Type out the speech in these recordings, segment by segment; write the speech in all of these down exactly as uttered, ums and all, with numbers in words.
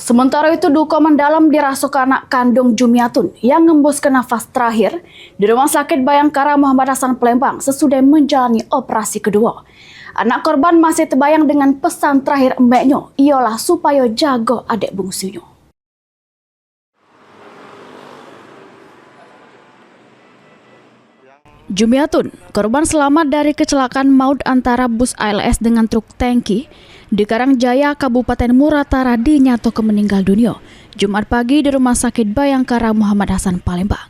Sementara itu, duka mendalam dirasakan anak kandung Jumiatun yang ngembuskan nafas terakhir di Rumah Sakit Bayangkara Muhammad Hasan Palembang sesudah menjalani operasi kedua. Anak korban masih terbayang dengan pesan terakhir embeknyo, ialah supaya jago adik bungsunyo. Jumiatun, korban selamat dari kecelakaan maut antara bus A L S dengan truk tangki di Karangjaya, Kabupaten Muratara, dinyatakan meninggal dunia Jumat pagi di Rumah Sakit Bayangkara Muhammad Hasan Palembang.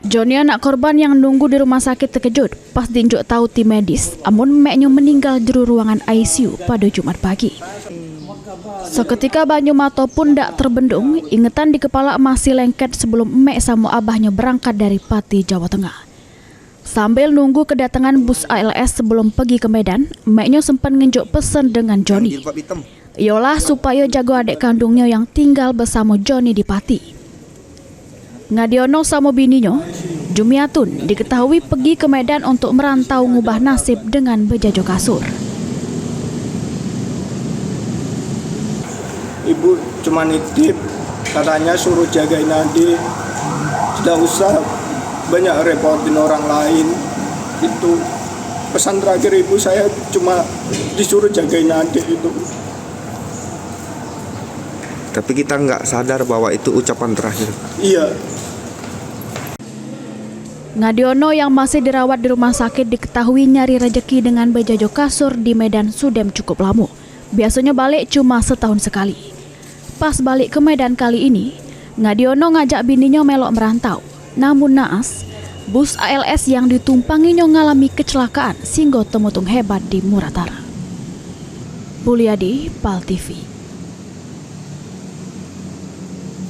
Joni, anak korban yang nunggu di rumah sakit, terkejut pas dinjuk tau tim medis amun meknyo meninggal jero ruangan I C U pada Jumat pagi. Seketika banyu mato pun dak terbendung, ingetan di kepala masih lengket sebelum mek samo abahnyo berangkat dari Pati, Jawa Tengah. Sambil nunggu kedatangan bus A L S sebelom pegi ke Medan, meknyo sempat ngenjuk pesen dengan Joni. Iyolah supayo jago adek kandungnyo yang tinggal besamo Joni di Pati. Ngadiono samo bininyo, Jumiatun diketahui pegi ke Medan untuk merantau ngubah nasib dengan bejajo kasur. Ibu cuma nitip, katanya suruh jagain adik, tidak usah banyak repotin orang lain. Itu pesan terakhir ibu saya, cuma disuruh jagain adik itu. Tapi kita nggak sadar bahwa itu ucapan terakhir. Iya. Ngadiono yang masih dirawat di rumah sakit diketahui nyari rejeki dengan bejajo kasur di Medan sudem cukup lamo. Biasonyo balek cuma setahun sekali. Pas balek ke Medan kali ini, Ngadiono ngajak bininyo melok merantau. Namun naas, bus A L S yang ditumpanginyo ngalami kecelakaan singgo temutung hebat di Muratara. Puliadi, Pal T V.